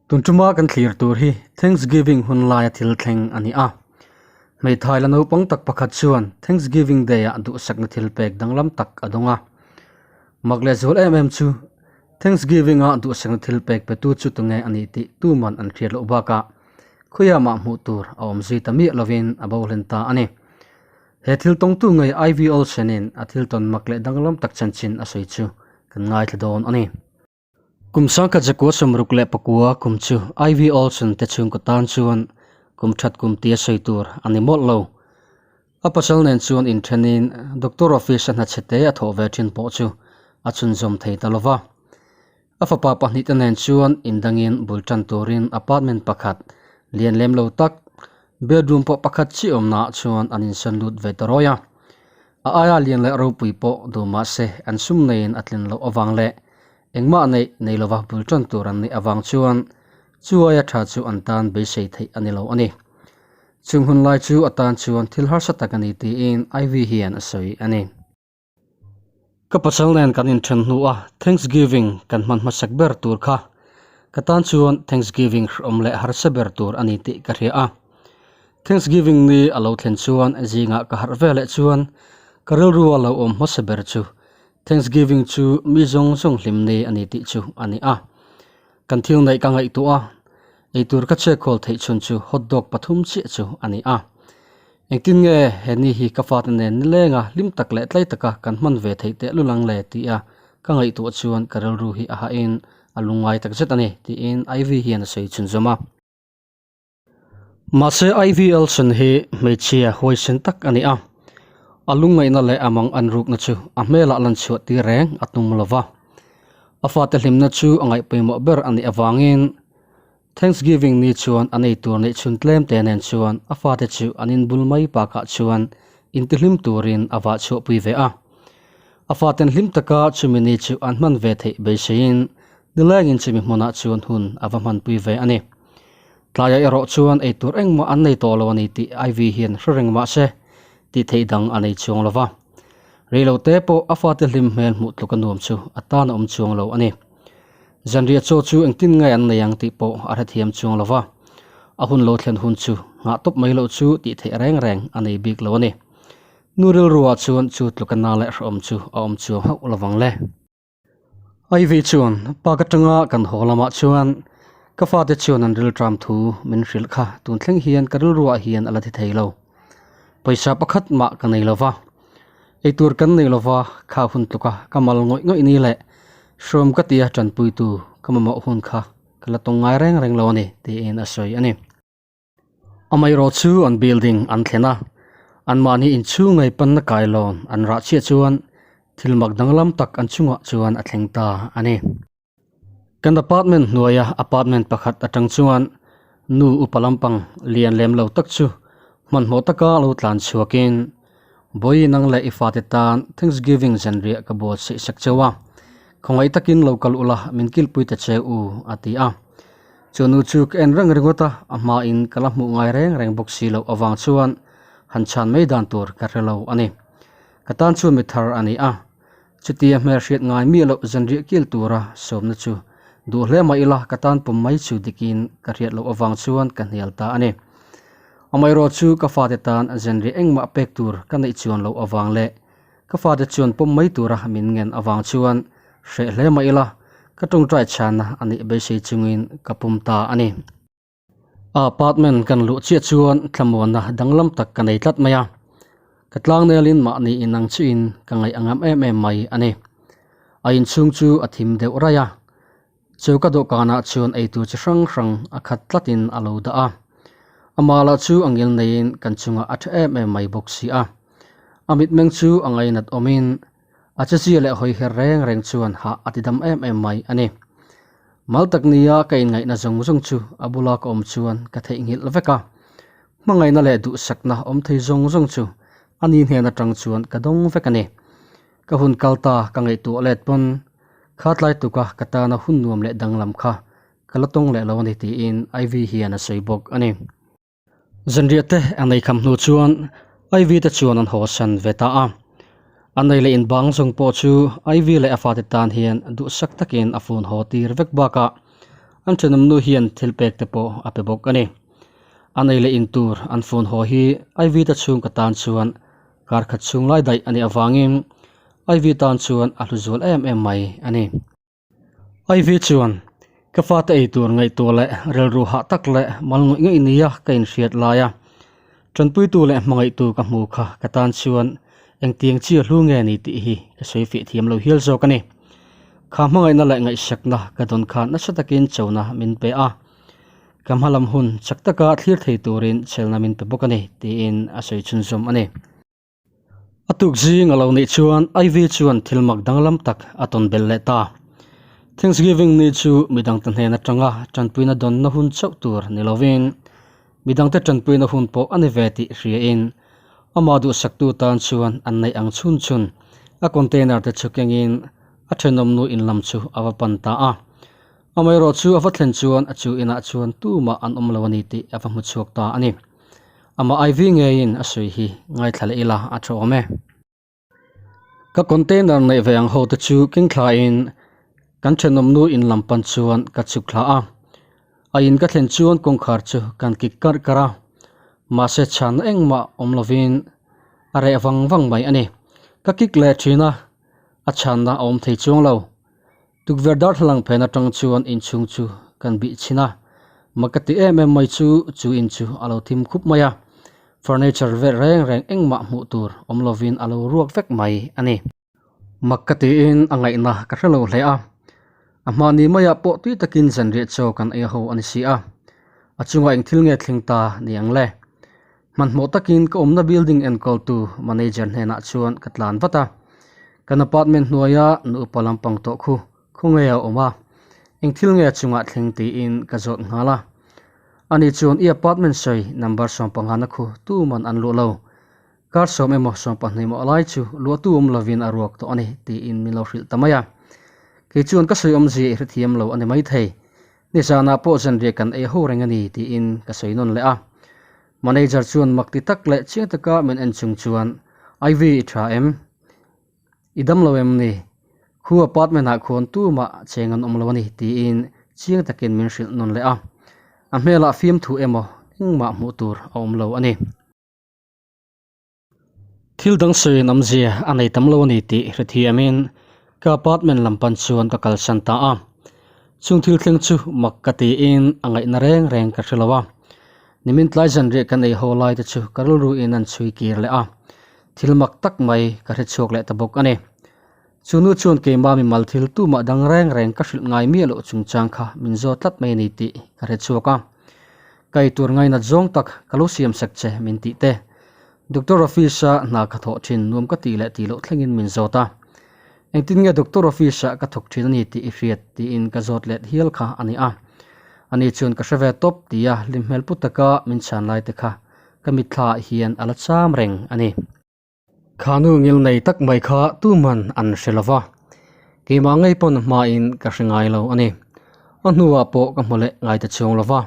Tun tuma kan thlir tur hi Thanksgiving hun laia thil thleng a ni a. Hmeithai la naupang tak pakhat chuan Thanksgiving Day ah duhsakna thil pek danglam tak a dawng a. Mak leh zual em em chu Thanksgiving ah duhsakna thil pek petu chu tunge a nih tih tuman an hriat loh bakah khawiah mah hmuh tur a awm zui ta miah lovin a bo hlen ta a ni. He thil tawngtu ngei Ivy Olsen in a thil tawn mak leh danglam tak chanchin a sawi chu kan ngaithla dawn a ni. Kum sangkhat zakua 64 kum chu Ivy Olsen te chhungkaw tan chuan kum that kum tia sawi tur a ni mawlh lo. A pasal nen chuan inthenin doctor office a hna te a thawh ve thin pawh chu a chhunzawm thei ta lova. A fapa pahnih te nen chuan indangin bul tan turin apartment pakhat lian lem lo tak bedroom pawh pakhat chiah awmnaah chuan an insawn lut ve ta rawi a. A aia lian leh ropui pawh duh mah se an sum neiin a tlin loh avang leh engmah neih nei lova bul tan tur an nih avang chuan chu aia tha chu an tan beisei theih a ni lo a ni. Chung hun lai chu a tan chuan thil harsa tak a ni tiin Ivy hian a sawi a ni. Ka pasal nen kan inthen hnu a Thanksgiving kan hman hmasak ber tur kha ka tan chuan Thanksgiving hrehawm leh harsa ber tur a ni tih ka hria a. Thanksgiving ni a lo thlen chuan zingah ka harh ve leh chuan ka rilru a lo awm hmasa ber chu Thanksgiving chu mi zawng zawng hlim ni a ni tih chu a ni a. Kan thil neih ka ngaihtuah a, eitur ka chhekhawl theih chhun chu hot dog pathum chiah chu a ni a. Engtin nge he ni hi ka fate nen nilenga hlim tak leh tlai taka kan hman ve theih teh lulang le tia ka ngaihtuah chuan ka rilru hi a hahin a lungngai tak zet a ni tiin Ivy hian a sawi chhunzawm a. Mahse Ivy Elson hi hmeichhia huaisen tak a ni a, a lungngaihna leh a mang an rukna chu a hmelah lan chhuah tir reng a tum lova. A fate hlimna chu a ngaihpawimawh ber a nih avangin Thanksgiving ni chuan an ei tur neih chhun tlem te nen chuan a fate chu an inbul mai bakah chuan intihlim turin a vah chhuahpui ve a. A faten hlim taka chumi ni chu an hman ve theih beiseiin nilengin chumi hmunah chuan hun a va hmanpui ve a ni. Tlaiah erawh chuan ei tur engmah an nei tawh lo a ni tih Ivy hian hre reng mah se tih theih dang a nei chuang lo va. Reilote pawh a fate hlim hmel hmuh tluk a nuam chu a tan a awm chuang lo a ni. Zanriah chaw chu engtin nge an nei ang tih pawh a hrethiam chuang lo va, a hun lo thlen hun chu nghah tawp mai loh chu tih theih reng reng a nei bik lo a ni. Nu rilruah chuan chu tluka na leh hrehawm chu a awm chuang hauh lo vang le. Ivy chuan park atanga kan haw lamah chuan ka fate chuan an rilṭam thu min hrilh kha tun thleng hian ka rilruah hian a la thi thei lo. Pawisa pakhat mah ka nei lo va, Eitur kan nei lova kha hun tluka ka mal ngawih ngawih ni leh hrawm ka tia tanpuitu ka mamawh hun kha ka la tawng ngai reng reng lo a ni tiin a sawi a ni. Amaherawh chu an building an thlen a, anmahni inchhung ngei panna kailawn an rah chhiah chuan thil mak danglam tak an chungah chuan a thleng ta a ni. Kan apartment hnuaia apartment pakhat atang chuan nu upa lampang lian lem lo tak chu hmanhmawh taka lo tlan chhuakin Bawihi nang leh i fate tan Thanksgiving zanriah ka buatsaih sak cheu a, khawngaih takin lo kal ula min kilpui ta che u a ti a. Chu nu chu ka en reng ringawt a, a hmain ka la hmuh ngai reng reng bawk si loh avang chuan han chhan mai dan tur ka hre lo a ni. Ka tan chuan mi thar a ni a. Chutia hmelhriat ngai miah loh zanriah kil tura sawmna chu duh hle mah ila ka tan pawm mai chu dikin ka hriat loh avang chuan ka hnial ta a ni. Amaherawh chu ka fate tan zanriah engmah pek tur ka neih chuan loh avang leh ka fate chuan pawm mai tura min ngen avang chuan hreh hle mah ila ka tawngtai chhanna a nih beisei chungin ka pawm ta a ni. A apartment kan luh chiah chuan thlamuanna danglam tak ka nei tlat mai a, ka tlangnelin mahni inang chiin ka ngaih a ngam em em mai a ni. A inchhung chu a thim deuh raih a, chu ka dawhkanah chuan eitur chi hrang hrang a khat tlatin a lo dah a, amah lah chu a ngil neiin kan chungah a tha em em mai bawk si a, a mitmeng chu a ngainat awmin a chezia leh hawi her reng reng chuan hah a ti dam em em mai a ni. Mal tak nia ka inngaihna zawng zawng chu a bula ka awm chuan ka theihnghilh vek a, hmangaihna leh duhsakna awm thei zawng zawng chu a ni hnen atang chuan ka dawng vek a ni. Ka hun kal ta ka ngaihtuah let pawn kha tlai tuka ka tana hun nuam leh danglam kha ka la tawng leh lo a ni tiin Ivy hian a sawi bawk a ni. Zanriah te a nei kham hnu chuan Ivy te chuan an haw san ve ta a. A nei leh inbang zawng pawh chu Ivy leh a fate tan hian duhsak takin a fun haw tir vek bakah. An thenawm nu hian thil pek te pawh a pe bawk a ni. A nei leh in tur an phone haw hi Ivy te chhungkaw tan chuan kar khat chhung lai daih a nih avangin Ivy tan chuan a hlu zual em em mai a ni. Ivy chuan ka fate ei tur ngaihtuah leh rilru hah tak leh mal ngawih ngawih nia ka inhriat lai a, tanpuitu leh hmangaihtu ka hmu kha ka tan chuan engtiang chi a hlu nge ni tih hi ka sawi fih thiam lo hial zawk a ni. Kha hmangaihna leh ngaihsakna ka dawn khan nasa takin chona min pe a, ka hma lam hun chak taka thlir thei turin chhelna min pe bawk a ni tiin a sawi chhunzawm a ni. A tuk zing a lo nih chuan Ivy chuan thil mak danglam tak a tawn belh leh ta. Thanksgiving ni chu midangte hnen atanga tanpuina dawnna hun chauh tur ni lovin midangte tanpuina hun pawh a ni ve tih hriain amah duhsaktu tan chuan an neih ang chhun chhun a container te chu kengin a thenawmnu in lam chu a va pan ta a. Amaherawhchu a va thlen chuan a chu inah chuan tumah an awm lo a ni tih a va hmu chhuak ta a ni. Amah Ivy ngeiin a sawi hi ngaithla leh ila a tha awm e. Ka container neih ve ang ho te chu keng thlain kan thenawmnu in lam pan chuan ka chhuk thla a. A in ka thlen chuan kawngkhar chu kan kik karh karh a, mahse chhanna engmah awm lovin a reh vang vang mai a ni. Ka kik leh thin a, a chhanna a awm thei chuang lo. Tukverh darthlalang phen atang chuan inchhung chu kan bih chhin a, mak ka ti em em mai chu chu in chu a lo thim khup mai a, furniture vel reng reng engmah hmuh tur awm lovin a lo ruak vek mai a ni. Mak ka tiin a ngaihna ka hre lo hle a, a hmahni maiah pawh tui takin zanriah chaw kan ei ho a ni si a, a chungah eng thil nge thleng ta ni ang le? Hmanhmawh takin ka awmna building enkawltu manager hnenah chuan ka tlan vat a, kan apartment hnuaia nu upa lampang tawh khu khawnge a awm a, eng thil nge a chungah thleng tiin ka zawt nghal a. Ani chuan i apartment sawi number sawmpangana khu tuman an luh lo, kar sawm emaw 12 emaw lai chu luahtu awm lovin a ruak tawh a ni tiin min lo hrilh ta mai a. Kei chuan ka sawi awmzia i hrethiam lo a ni maithei, nizanah pawh zanriah kan ei ho reng a ni tiin ka sawi nawn leh a. Manager chuan mak ti tak leh chiang taka min en chung chuan, Ivy i tha em? I dam lo em ni? Khu apartment ah khuan tumah cheng an awm lo a ni tiin chiang takin min hrilh nawn leh a. A hmelah fiamthu emaw engmah hmuh tur a awm lo a ni. Thil dang sawiin awmzia a nei tam lo a ni tih hrethiamin ka apartment lam pan chuan ka kalsan ta a. Chung thil thleng chu mak ka tiin a ngaihna reng reng ka hre lo a. Nimin tlai zanriah kan ei haw lai te chu ka rilru in an chhui kir leh a. Thil mak tak mai ka hre chhuak leh ta bawk a ni. Chu nu chuan keimah mimal thil tumah dang reng reng ka hrilh ngai miah loh chungchang kha min zawt tlat mai a ni tih ka hre chhuak a. Ka eitur ngainat zawng tak ka lo siam sek che min tih te. Doctor office a hna ka thawh thin nuam ka tih leh tih loh thlengin min zawt a. Engtin nge doctor office ah ka thawk thin a ni tih i hriat tiin ka zawt let hial kha a ni a. Ani chuan ka hre ve tawp tia hlim hmel pu taka min chhan lai te kha ka mitthla ah hian a la cham reng a ni. Kha nu ngil nei tak mai kha tuman an hre lo va, keimah ngei pawn hmain ka hre ngai lo a ni. A hnuah pawh ka hmu leh ngai ta chuang lo va,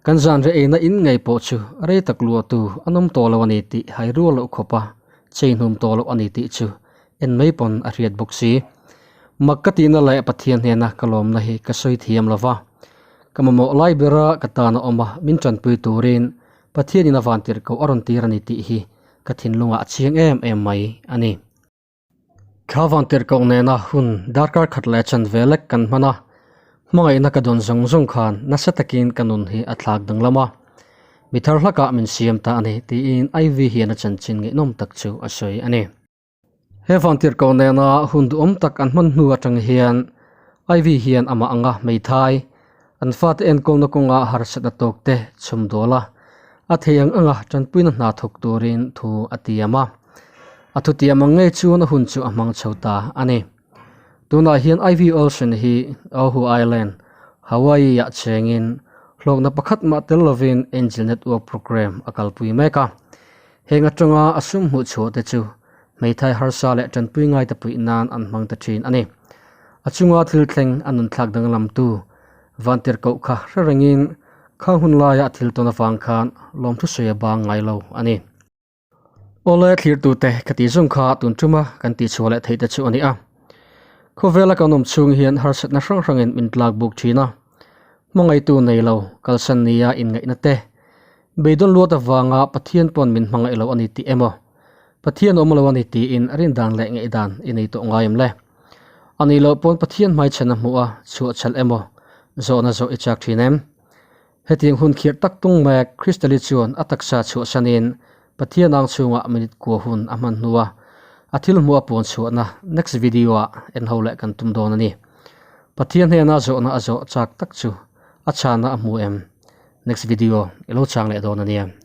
kan zan reh eina in ngei pawh chu rei tak luahtu an awm tawh lo a ni tih hai rual loh khawpa chei hnum tawh loh a ni tih chu en mai pawn a hriat bawk si. Mak ka tihna leh Pathian hnena ka lawmna hi ka sawi thiam lo va, ka mamawh lai bera ka tan a awm a min tanpui turin Pathianin a vantirh koh a rawn tir a ni tih hi ka thinlungah a chiang em em mai a ni. Thla vantirhkoh nena hun darkar khat leh chan ve lek kan hman a, hmangaihna ka dawn zawng zawng khan nasa takin ka nun hi a thlak danglam a, mi thar hlakah min siam ta a ni tiin Ivy hian a chanchin ngaihnawm tak chu a sawi a ni. He vantirhkoh nena hun duhawm tak an hman hnu atang hian Ivy hian amah anga hmeithai, an fate enkawlna kawnga harsatna tawk te chhum dawl a, a thei ang anga tanpuina hna thawk turin thu a tiam a. A thutiam ang ngei chuan a hun chu a hmang chho ta a ni. Tunah hian Ivy Olsen hi Oahu Island, Hawaii-ah chengin hlawkna pakhat mah tel lovin Angel Network program a kalpui mek a. Heng atanga a sum hmuh chhuah te chu hmeithai harsa leh tanpui ngaite puih nan an hmang ta thin a ni. A chunga thil thleng a nunthlak danglamtu Vantirhkoh kha hre rengin khang hun laia a thil tawn avang khan lawmthu sawi a bang ngai lo a ni. Awle thlirtute ka tih zawng kha tun tuma kan tihchhuah leh theih te chu a ni a. Khawvela kan awm chhung hian harsatna hrang hrangin min tlak buk thin a. Hmangaihtu nei lo, kalsan nia inngaihna te, beidawn luat avanga Pathian pawn min hmangaih lo a ni tih emaw, Pathian awm lo a ni tiin rindan leh ngaihdan i nei tawh ngai em le? A nih loh pawn Pathian hmaichhan a hmuh a, chhuahchhalh emaw, zawhna zawh i chak thin em? Hetiang hun khirh tak tung mek Kristali chuan a taksa chhuahsanin Pathian ang chhungah minute kua hun a hman hnua a thil hmuh a puan chhuahna next video ah en ho leh kan tum dawn a ni. Pathian hnena zawhna a zawh chak tak chu a chhana a hmu em? Next video i lo chang leh dawn a nia.